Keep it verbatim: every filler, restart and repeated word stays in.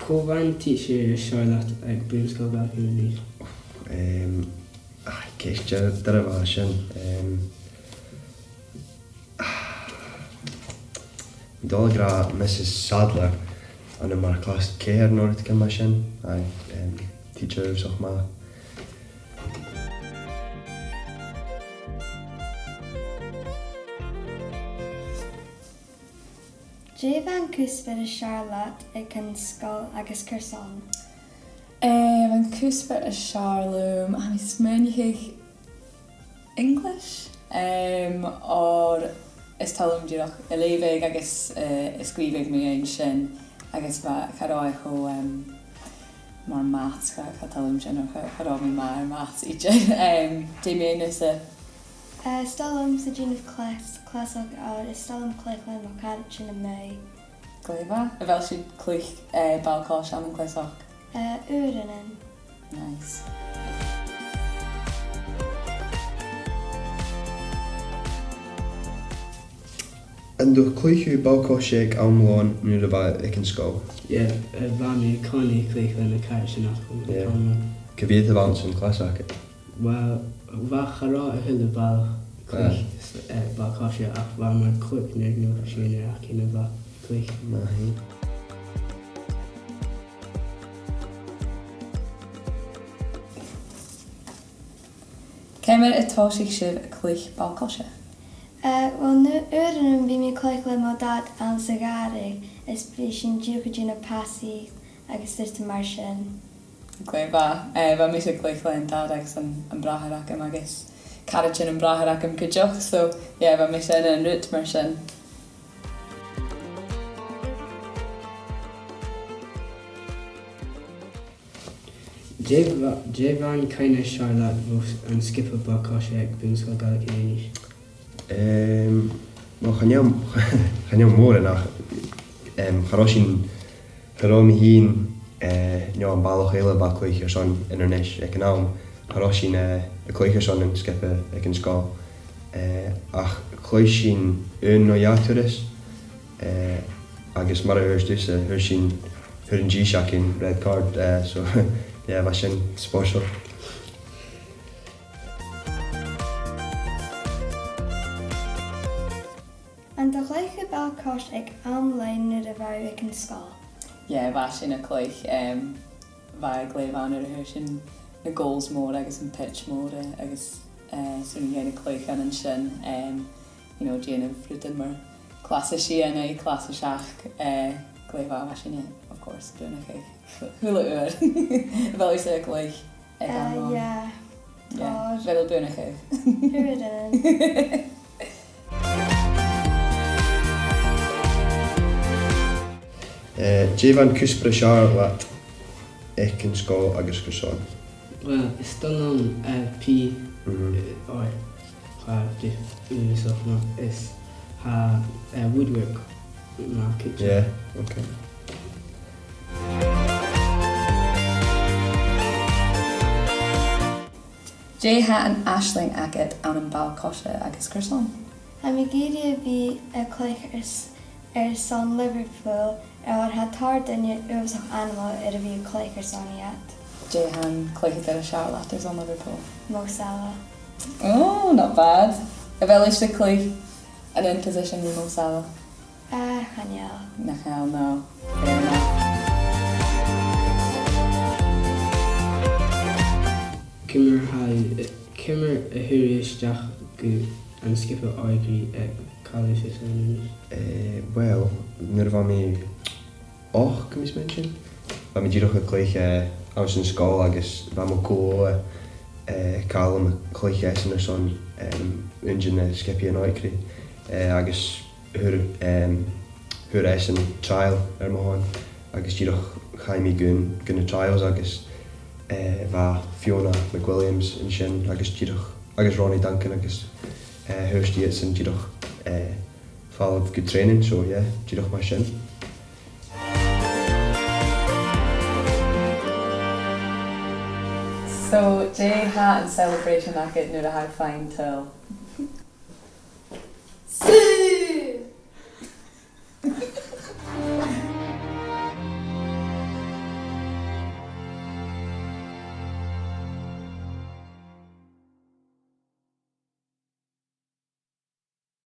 Cò bh' ann an tidsear as fheàrr leat aig Bun-sgoil Ghàidhlig Inbhir Nis? Em, ah, ceist doirbh a tha sin. Em, bha mi dol a ràdh Mrs Sadler, ann am mar clas ceithir no rudeigin mar sin. Aye, em, tidsear uabhasach math. Dè bh' ann an cuspair as fheàrr leat aig an sgoil agus carson? Eh, bh' ann an cuspair as fheàrr leam, tha mi a' smaoineachadh English, em, oir is toil leam dìreach a leughadh agus, eh, a sgrìobhadh mu dheidhinn sin, agus bha, cha robh e cho, em, mar maths, cha, cha toil leam sin, cha, cha robh mi math air maths idir. Em, dè mu dheidhinn thusa? Eh, is toil leamsa dèanamh clas-, clasaichean, oir is toil leam cluich le mo charaidean a-muigh. Glè mhath. A bheil sibh a' cluich, eh, ball-coise ann an clasaichean? Eh, uaireannan. Nice. An do chluich thu ball-coise aig àm lòn nuair a bha thu aig an sgoil? Yeah, eh, bha mi a' còmhnaidh a' cluich le na caraidean agam aig àm lòn. Cò mheud a bh' ann san clas agad? Well, bha, cha robh a h-uile ball-coise, eh, ball-coise, ach bha mar còig no sia no seachd a bha a' cluich. Math fhèin. Ciamar a thòisich sibh a' cluich ball-coise? Eh, well, nuair, uaireannan bha mi a' cluich le mo dad anns a' ghàrradh, is bha sinn dìreach a' dèanamh pasaidhean agus rudan mar sin. Glè mhath. Eh, bha mise a' cluich le an dad agus an, am bràthair agam agus caraidean am bràthair agam cuideachd, so, yeah, bha mise ann an rud mar sin. Dè bh-, dè bh' ann an cuimhne as fheàrr leat bho s-, an sgioba ball-coise aig Bun-sgoil Ghàidhlig Inbhir Nis? Em, well, chan eil, chan eil mòran ach, em, cha robh sinn, cha robh mi fhìn, eh, no am balach eile a bha a' cluich airson Inbhir Nis aig an àm, cha robh sinn, eh, a' cluich airson an sgioba aig an sgoil. Eh, ach chluich sinn aon no dhà turas, eh, agus mar a thuirt thusa, fhuair sinn, fhuair an dithis againn red card, eh, so, yeah, bha sin spòrsail. An do chluich thu ball-coise aig àm lòn nuair a bha thu aig an sgoil? Yeah, bha sinn a' cluich, em, bha e glè mhath nuair a fhuair sinn na goals mòra agus am pitch mòr, eh, agus, eh, 's urrainn dhuinn a' cluich ann an sin, em, you know, dèanamh rudan mar clas a sia no clas a seachd, eh, glè mhath, bha sinne, of course, buannachadh a h-uile uair. A bheil thusa a' cluich aig àm lòn? Eh, yeah. Yeah. God. Bheil thu buannachadh? Uaireannan. Eh, dè bh' ann an cuspair as fheàrr leat aig an sgoil agus carson? Well, is toil leam, eh, P E, eh, oir tha e dìreach uabhasach math, is tha, eh, woodwork math cuideachd. Yeah, okay. Dè tha an aisling agad ann am ball-coise agus carson? Tha mi ag iarraidh a bhith a' cluich air s-, airson Liverpool, oir tha tòrr dhaoine uabhasach ainmeil air a bhith a' cluich airson iad. Dè tha an cluicheadair as fheàrr leat airson Liverpool? Mo Salah. Oh, not bad. A bheil thusa a' cluich an aon position ri Mo Salah? Eh, chan eil. Nach eil, no. Fair enough. Ciamar a tha, ciamar a fhuair thu a-steach gu an sgioba òigridh aig Caileas is Inbhir Nis? Eh, well, nuair a bha mi ochd, tha mi a' smaoineachadh. Bha mi dìreach a' cluich, eh, anns an sgoil agus bha mo cho-ogha, eh, Calum a' cluich esan airson, em, aon de na sgiobaidhean òigridh, eh, agus fhuair, em, fhuair esan trial air mo shon, agus dìreach chaidh mi gu, gu na trials agus, eh, bha Fiona McWilliams an sin agus dìreach, agus Ronnie Duncan agus, eh, thuirt iadsan dìreach, eh, falbh gu training, so yeah, dìreach mar sin. So, dè tha an celebration agad nuair a tha thu a' faighinn tadhal?